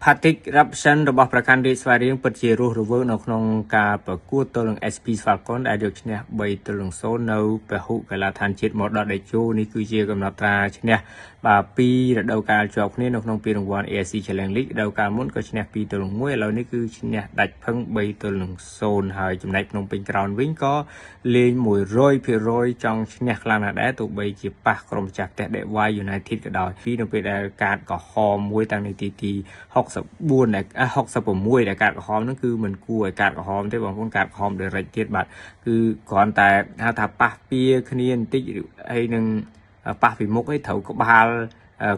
Patrick Robson របស់ប្រកាន់រាជស្វាយរៀងពិតជារស់រវើកនៅក្នុងការប្រកួតទល់នឹង SP Falcon ដែលយកឈ្នះ3-0នៅពហុកីឡាដ្ឋានជាតិមរតកតេជោនេះគឺជាកំណត់ត្រាឈ្នះបាទពីររដូវកាលជាប់គ្នានៅក្នុងពានរង្វាន់ AFC Challenge League រដូវកាលមុនក៏ឈ្នះ2-1ឥឡូវនេះគឺឈ្នះដាច់ផឹង3-0ហើយចំណែកភ្នំពេញក្រោនវិញក៏លេង100%ចង់ឈ្នះខ្លាំងណាស់ដែរទោះបីជាប៉ះក្រុមម្ចាស់ផ្ទះ DY United ក៏ដោយពីនៅពេលដែលកាតក្រហមមួយតាំងនាទីទី64ដែល66ដែលកាតក្រហមហ្នឹងគឺមិនគួរឲ្យកាតក្រហមទេបងប្អូនកាតក្រហម direct ទៀតបាទគឺគ្រាន់តែហៅថាប៉ះពៀគ្នាបន្តិចហើយនឹងប៉ះពីមុខអីត្រូវក្បាល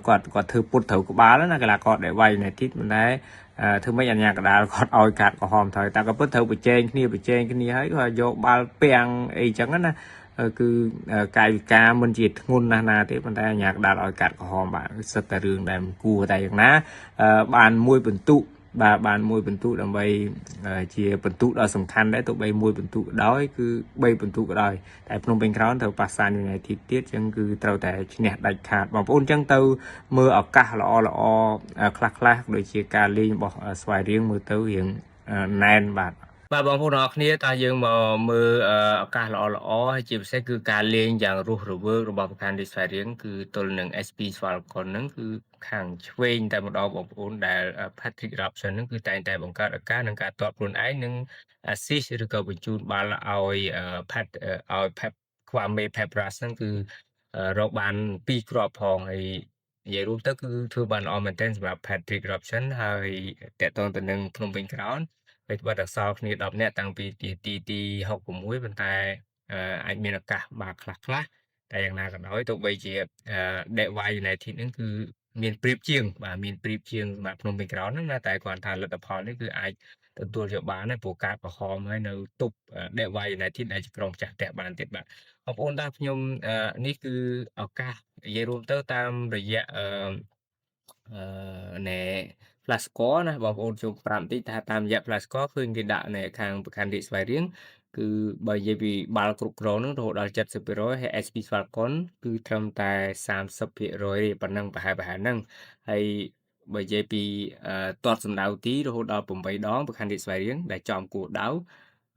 គាត់គាត់ធ្វើពុតត្រូវក្បាលណាកីឡាករ DY United មិនដែរធ្វើម៉េចអញ្ញាកដាលគាត់ឲ្យកាតក្រហមត្រូវតែក៏ពិតត្រូវប្រជែងគ្នាប្រជែងគ្នាហើយគាត់យកបាល់ពាំងអីចឹងណាគឺកាយវិការមិនជាធ្ងន់ណាស់ណាទេប៉ុន្តែអាញាកដាលឲ្យកាត់ក្រហមបាទសិតតែរឿងដែលមិនគួរតែយ៉ាងណាបានមួយពិន្ទុបាទបានមួយពិន្ទុដើម្បីជាពិន្ទុដ៏សំខាន់ដែរទោះបីមួយពិន្ទុក៏ដោយគឺ3ពិន្ទុក៏ដោយតែភ្នំពេញក្រោនត្រូវប៉ះសាន United ទៀតចឹងគឺត្រូវតែឈ្នះដាច់ខាតបងប្អូនចឹងទៅមើលឱកាសល្អល្អខ្លះខ្លះដូចជាការលេងរបស់ស្វាយរៀងមើលទៅរៀងណែនបាទបាទបងប្អូនអរគ្នាតើយើងមកមើលឱកាសល្អល្អហើយជាពិសេសគឺការលេងយ៉ាងរស់រវើករបស់ប្រកាន់រាជស្វាយរៀងគឺទល់នឹង SP Falcon ហ្នឹងគឺខាងឆ្វេងតែម្ដងបងប្អូនដែល Patrick Robson ហ្នឹងគឺតែងតែបង្កើតឱកាសនិងការទាត់ខ្លួនឯងនិង assist ឬក៏បញ្ជូនបាល់ឲ្យ Pat ឲ្យ Pep Kwame Pepras ហ្នឹងគឺរកបាន2គ្រាប់ផងហើយនិយាយរួមទៅគឺធ្វើបានល្អមែនទែនសម្រាប់ Patrick Robson ហើយតកតងទៅនឹងភ្នំពេញក្រោនហើយបាត់អសល់គ្នា10នាក់តាំងពីទីទី66ប៉ុន្តែអាចមានឱកាសបាទខ្លះខ្លះតែយ៉ាងណាក៏ដោយទោះបីជា DY United ហ្នឹងគឺមានប្រៀបជាងបាទមានប្រៀបជាងសម្រាប់ភ្នំពេញក្រោនហ្នឹងណាតែគ្រាន់ថាលទ្ធផលនេះគឺអាចទទួលយកបានដែរព្រោះការក្រហមហើយនៅទប់ DY United ដែលជាក្រុមចាស់ផ្ទះបានទៀតបាទបងប្អូនតាខ្ញុំនេះគឺឱកាសនិយាយរួមទៅតាមរយៈអឺអឺណែ Flash Score ណាបងប្អូនចូលប្រាប់បន្តិចថាតាមរយៈ Flash Score ឃើញគេដាក់នៅខាងប្រកាន់រាជស្វាយរៀងគឺបើនិយាយពីបាល់គ្រប់គ្រងហ្នឹងរហូតដល់70%ហើយ SP Falcon គឺត្រឹមតែ30%ទេប៉ុណ្ណឹងប្រហែលប្រហែលហ្នឹងហើយបើនិយាយពីទាត់សម្ដៅទីរហូតដល់8ដងប្រកាន់រាជស្វាយរៀងដែលចំគោលដៅ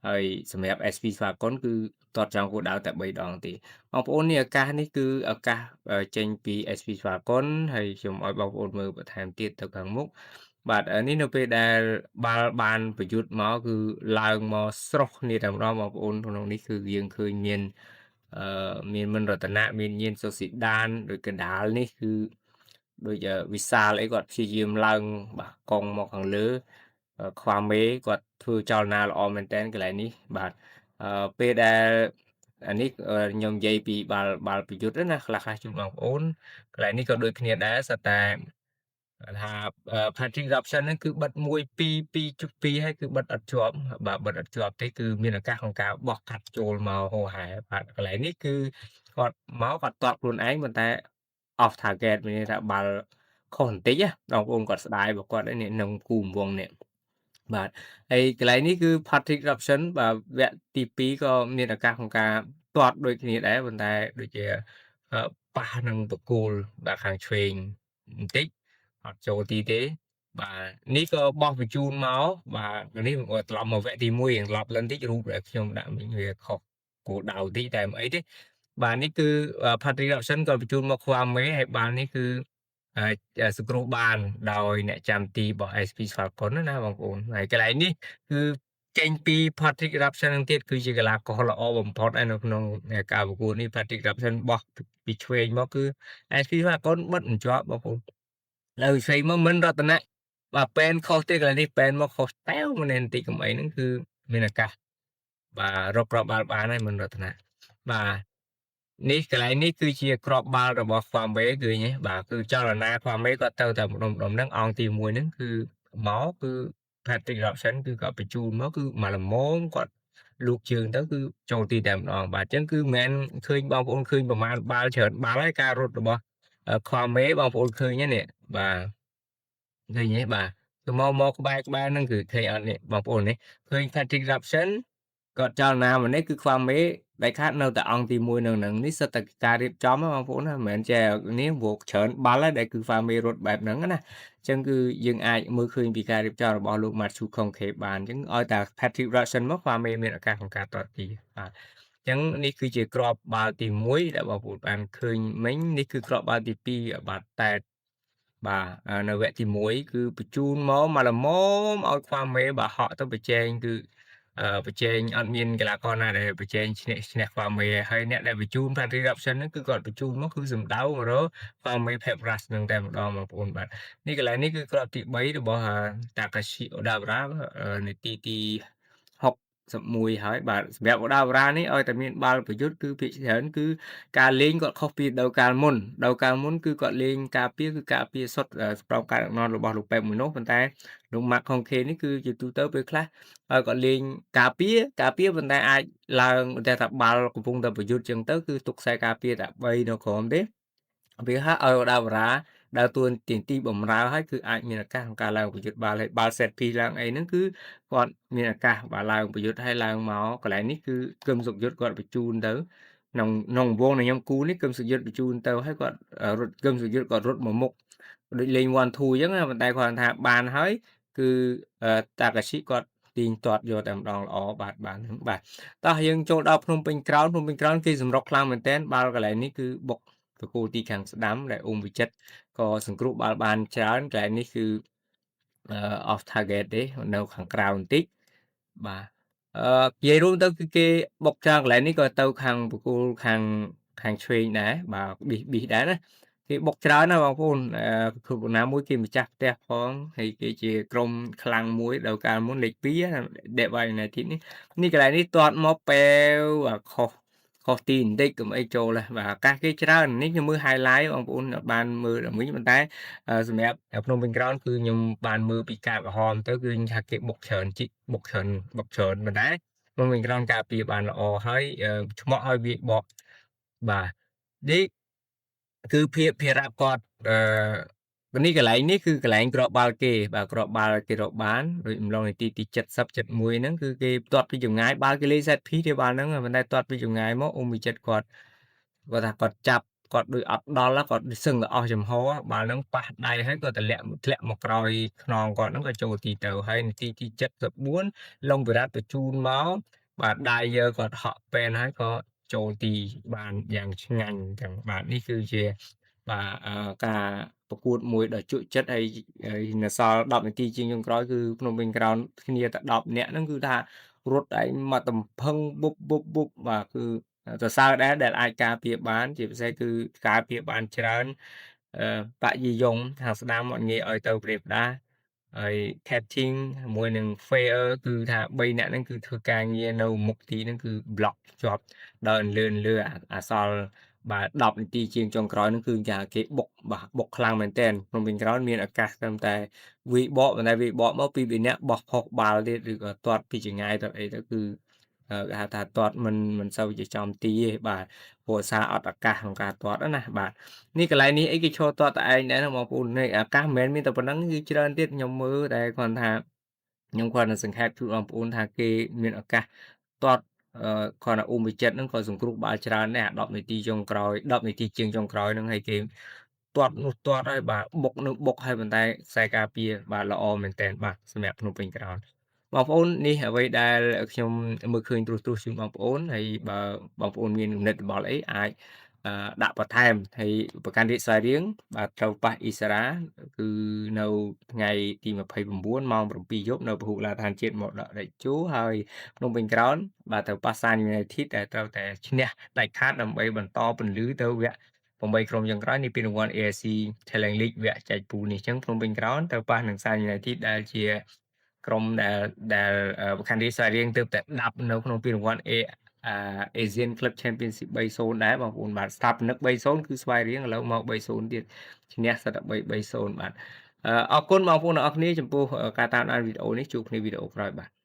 ហើយសម្រាប់ SP Falcon គឺទាត់ចំគោលដៅតែ3ដងទេបងប្អូននេះឱកាសនេះគឺឱកាសចេញពី SP Falcon ហើយខ្ញុំឲ្យបងប្អូនមើលបន្ថែមទៀតទៅខាងមុខបាទនេះនៅពេលដែលបាល់បានប្រយុទ្ធមកគឺឡើងមកស្រុះគ្នាតែម្ដងបងប្អូនក្នុងនេះគឺយើងឃើញមានអឺមានមិនរតនៈមានញៀនសុស៊ីដានដោយកដាលនេះគឺដូចវិសាលអីគាត់ព្យាយាមឡើងបាទកងមកខាងលើខ្វាមេគាត់ធ្វើចលនាល្អមែនតើកន្លែងនេះបាទអឺពេលដែលអានេះខ្ញុំនិយាយពីបាល់បាល់ប្រយុទ្ធណាខ្លះខ្លះជូនបងប្អូនកន្លែងនេះក៏ដូចគ្នាដែរសតតែថា Patrick Robson ហ្នឹងគឺបិទ1 2 2 2ហើយគឺបិទអត់ជាប់បាទបិទអត់ជាប់ទេគឺមានឱកាសក្នុងការបោះកាត់ចូលមកហោហែបាទកន្លែងនេះគឺគាត់មកគាត់ទាត់ខ្លួនឯងប៉ុន្តែ off target មានន័យថាបាល់ខុសបន្តិចណាបងប្អូនគាត់ស្ដាយរបស់គាត់នេះក្នុងគូរវងនេះបាទហើយកន្លែងនេះគឺ Patrick Robson បាទវគ្គទី2ក៏មានឱកាសក្នុងការទាត់ដូចគ្នាដែរប៉ុន្តែដូចជាប៉ះនឹងបកគោលបាទខាងឆ្វេងបន្តិចអត់ចូលទីទេបាទនេះក៏បោះបញ្ជូនមកបាទនេះត្រឡប់មកវគ្គទី1រៀងត្រឡប់លិនតិចរូបដែលខ្ញុំដាក់មិញវាខុសគោលដៅតិចតែមិនអីទេបាទនេះគឺ Patrick Robson ក៏បញ្ជូនមក Kwame ហើយបាល់នេះគឺសង្គ្រោះបានដោយអ្នកចាំទីរបស់ SP Falcon ណាបងប្អូនហើយកន្លែងនេះគឺចេញពី Patrick Robson នឹងទៀតគឺជាកីឡាករល្អបំផុតឯនៅក្នុងការប្រកួតនេះ Patrick Robson បោះពីឆ្វេងមកគឺ SP Falcon បិទមិនជាប់បងប្អូនលើឆ្វេងមកមិនរតនៈបាទប៉ែនខុសទេកន្លែងនេះប៉ែនមកខុសតែវម្នាក់បន្តិចកុំអីហ្នឹងគឺមានឱកាសបាទរកគ្រាប់បាល់បានហើយមិនរតនៈបាទនេះកន្លែងនេះគឺជាក្របបាល់របស់ Kwame ឃើញទេបាទគឺចលនា Kwame គាត់ទៅតែម្ដុំម្ដុំហ្នឹងអង្គទី1ហ្នឹងគឺមកគឺ Patrick Robson គឺគាត់បញ្ជូនមកគឺមកល្មមគាត់លូកជើងទៅគឺចូលទីតែម្ដងបាទអញ្ចឹងគឺមិនមែនឃើញបងប្អូនឃើញប្រមាណបាល់ច្រើនបាល់ហើយការរត់របស់ Kwame បងប្អូនឃើញទេនេះបាទឃើញទេបាទគឺមកមកក្បែរក្បែរហ្នឹងគឺឃើញអត់នេះបងប្អូននេះឃើញ Patrick Robson គាត់ចលនាមកនេះគឺ Kwame ដាច់ខាតនៅតែអង្គទី1នៅនឹងនេះសិតតែការរៀបចំបងប្អូនណាមិនមែនចេះនេះព្រោះច្រើនបាល់ដែលគឺហ្វាមេរត់បែបហ្នឹងណាអញ្ចឹងគឺយើងអាចមើលឃើញពីការរៀបចំរបស់លោក Matthew Conke បានអញ្ចឹងឲ្យតែ Patrick Robson មកហ្វាមេមានឱកាសក្នុងការទាត់ទីបាទអញ្ចឹងនេះគឺជាក្របបាល់ទី1ដែលបងប្អូនបានឃើញមិញនេះគឺក្របបាល់ទី2បាទតែបាទនៅវគ្គទី1គឺបញ្ជូនមកមកល្មមឲ្យខ្វាមេបាទហក់ទៅប្រជែងគឺប្រជែងអត់មានកីឡាករណាដែលប្រជែងឈ្នះឈ្នះខ្វាមេហើយអ្នកដែលបញ្ជូន Patrick Robson ហ្នឹងគឺគាត់បញ្ជូនមកគឺសម្ដៅមករកខ្វាមេ Pepras ហ្នឹងតែម្ដងបងប្អូនបាទនេះកន្លែងនេះគឺក្របទី3របស់ Takashi Odawara នាទីទី61ហើយបាទសម្រាប់អូដាវរ៉ានេះឲ្យតែមានបាល់ប្រយុទ្ធគឺភាគច្រើនគឺការលេងគាត់ខុសពីដូវកាលមុនដូវកាលមុនគឺគាត់លេងការពារគឺការពារសុទ្ធប្រោមការដឹកនាំរបស់លោកប៉ែបមួយនោះប៉ុន្តែលោកម៉ាក់ខុងខេនេះគឺជាទូទៅពេលខ្លះឲ្យគាត់លេងការពារការពារប៉ុន្តែអាចឡើងតែថាបាល់កំពុងតែប្រយុទ្ធចឹងទៅគឺទុកខ្សែការពារតែ3នៅក្រោមទេវាហាក់ឲ្យអូដាវរ៉ាដើរតួនាទីបំរើហើយគឺអាចមានឱកាសក្នុងការឡើងប្រយុទ្ធបាល់ហើយបាល់ set piece ឡើងអីហ្នឹងគឺគាត់មានឱកាសបាទឡើងប្រយុទ្ធហើយឡើងមកកន្លែងនេះគឺគឹមសុខយុទ្ធគាត់បញ្ជូនទៅក្នុងក្នុងវងនៃខ្ញុំគូនេះគឹមសុខយុទ្ធបញ្ជូនទៅហើយគាត់រត់គឹមសុខយុទ្ធគាត់រត់មកមុខដូចលេង1 2អញ្ចឹងប៉ុន្តែគាត់ថាបានហើយគឺតាកាស៊ីគាត់ទាញទាត់យកតែម្ដងល្អបាទបាទបាទតោះយើងចូលដល់ភ្នំពេញក្រោនភ្នំពេញក្រោនគេសម្រុកខ្លាំងមែនទែនបាល់កន្លែងនេះគឺបុកបកគោទីខាងស្ដាំដែលអ៊ុំវិចិត្រក៏សង្គ្រោះបាល់បានច្រើនកន្លែងនេះគឺ off target ទេនៅខាងក្រៅបន្តិចបាទអឺនិយាយរួមទៅគឺគេបុកច្រើនកន្លែងនេះក៏ទៅខាងបកគលខាងខាងឆ្វេងដែរបាទប៊ីសប៊ីសដែរណាគេបុកច្រើនណាស់បងប្អូនគ្រប់ណាមួយគេម្ចាស់ផ្ទះផងហើយគេជាក្រុមខ្លាំងមួយដល់កាលមុនលេខ2 Dewa United នេះនេះកន្លែងនេះទាត់មកពេវខុសខុសទីបន្តិចកុំអីចូលដែរបាទឱកាសគេច្រើននេះខ្ញុំមើល highlight បងប្អូនបានមើលដល់វិញប៉ុន្តែសម្រាប់ភ្នំពេញក្រោនគឺខ្ញុំបានមើលពីកាក្រហមទៅគឺថាគេបុកច្រើនជីបុកច្រើនបុកច្រើនប៉ុន្តែភ្នំពេញក្រោនការពារបានល្អហើយឆ្មក់ឲ្យវាបកបាទនេះគឺភាពភារៈគាត់អឺនេះកន្លែងនេះគឺកន្លែងគ្រាប់បាល់គេបាទគ្រាប់បាល់គេរកបានដូចអំឡុងនាទីទី70 71ហ្នឹងគឺគេទាត់ពីចម្ងាយបាល់គេលេង set piece ទេបាល់ហ្នឹងប៉ុន្តែទាត់ពីចម្ងាយមកអ៊ុំវិចិត្រគាត់គាត់ថាគាត់ចាប់គាត់ដូចអត់ដល់គាត់សឹងតែអស់ចំហបាល់ហ្នឹងប៉ះដៃហើយគាត់តម្លាក់ធ្លាក់មកក្រោយខ្នងគាត់ហ្នឹងក៏ចូលទីទៅហើយនាទីទី74ឡុងវិរ៉ាត់បញ្ជូនមកបាទដៃយើគាត់ហក់ពេនហើយក៏ចូលទីបានយ៉ាងឆ្ងាញ់អញ្ចឹងបាទនេះគឺជាបាទការប្រកួតមួយដ៏ជក់ចិត្តហើយនៅសល់10នាទីជាងចុងក្រោយគឺភ្នំពេញក្រោនគ្នាតែ10នាក់ហ្នឹងគឺថារត់ឯងមកទំផឹងបុបបុបបុបបាទគឺសរសើរដែរដែលអាចការពារបានជាពិសេសគឺការពារបានច្រើនអឺបយីយងខាងស្ដាំអត់ងាយឲ្យទៅព្រាបដាហើយ catching ជាមួយនឹង fair គឺថា3នាក់ហ្នឹងគឺធ្វើការងារនៅមុខទីហ្នឹងគឺ block ជាប់ដល់លឿនលឿអាសល់បាទ10នាទីជាងចុងក្រោយហ្នឹងគឺចាគេបុកបាទបុកខ្លាំងមែនទែនភ្នំពេញក្រោនមានឱកាសត្រឹមតែវាយបកប៉ុន្តែវាយបកមកពីពីនាក់បោះផុសបាល់ទៀតឬក៏ទាត់ពីចម្ងាយទាត់អីទៅគឺគេហៅថាទាត់មិនមិនសូវជាចំទីទេបាទព្រោះសារអត់ឱកាសក្នុងការទាត់ណាបាទនេះកន្លែងនេះអីគេឈរទាត់តែឯងដែរណាបងប្អូននេះឱកាសមិនមែនមានតែប៉ុណ្្នឹងគឺច្រើនទៀតខ្ញុំមើលតែគ្រាន់ថាខ្ញុំគ្រាន់តែសង្ខេបជូនបងប្អូនថាគេមានឱកាសទាត់អឺគ្រាន់តែអ៊ុំវិចិត្រហ្នឹងក៏សង្គ្រោះបាល់ច្រើនដែរអា10នាទីចុងក្រោយ10នាទីជាងចុងក្រោយហ្នឹងហើយគេទាត់នោះទាត់ហើយបាទបុកនោះបុកហើយប៉ុន្តែខ្សែការពារបាទល្អមែនតើបាទសម្រាប់ភ្នំពេញក្រោនបងប្អូននេះអ្វីដែលខ្ញុំមើលឃើញត្រួសត្រាសជូនបងប្អូនហើយបើបងប្អូនមានគំនិតយោបល់អីអាចដាក់បន្ថែមហើយប្រកាន់រាជស្វាយរៀងបាទត្រូវប៉ះអ៊ីសារ៉ាគឺនៅថ្ងៃទី29ម៉ោង7យប់នៅពហុកីឡាដ្ឋានជាតិមរតកតេជោហើយភ្នំពេញក្រោនបាទត្រូវប៉ះសាន United ដែលត្រូវតែឈ្នះដាច់ខាតដើម្បីបន្តពន្លឺទៅវគ្គ8ក្រុមចុងក្រោយនៃពានរង្វាន់ AFC Challenge League វគ្គចែកពូលនេះអញ្ចឹងភ្នំពេញក្រោនត្រូវប៉ះនឹងសាន United ដែលជាក្រុមដែលដែលប្រកាន់រាជស្វាយរៀងទើបតែដាប់នៅក្នុងពានរង្វាន់ A Asian Club Championship 3-0ដែរបងប្អូនបាទស្ថាបនិក3-0គឺស្វាយរៀងឥឡូវមក3-0ទៀតឈ្នះសិតតែ3-0បាទអរគុណបងប្អូនទាំងអស់គ្នាចំពោះការតាមដានវីដេអូនេះជួបគ្នាវីដេអូក្រោយបាទ។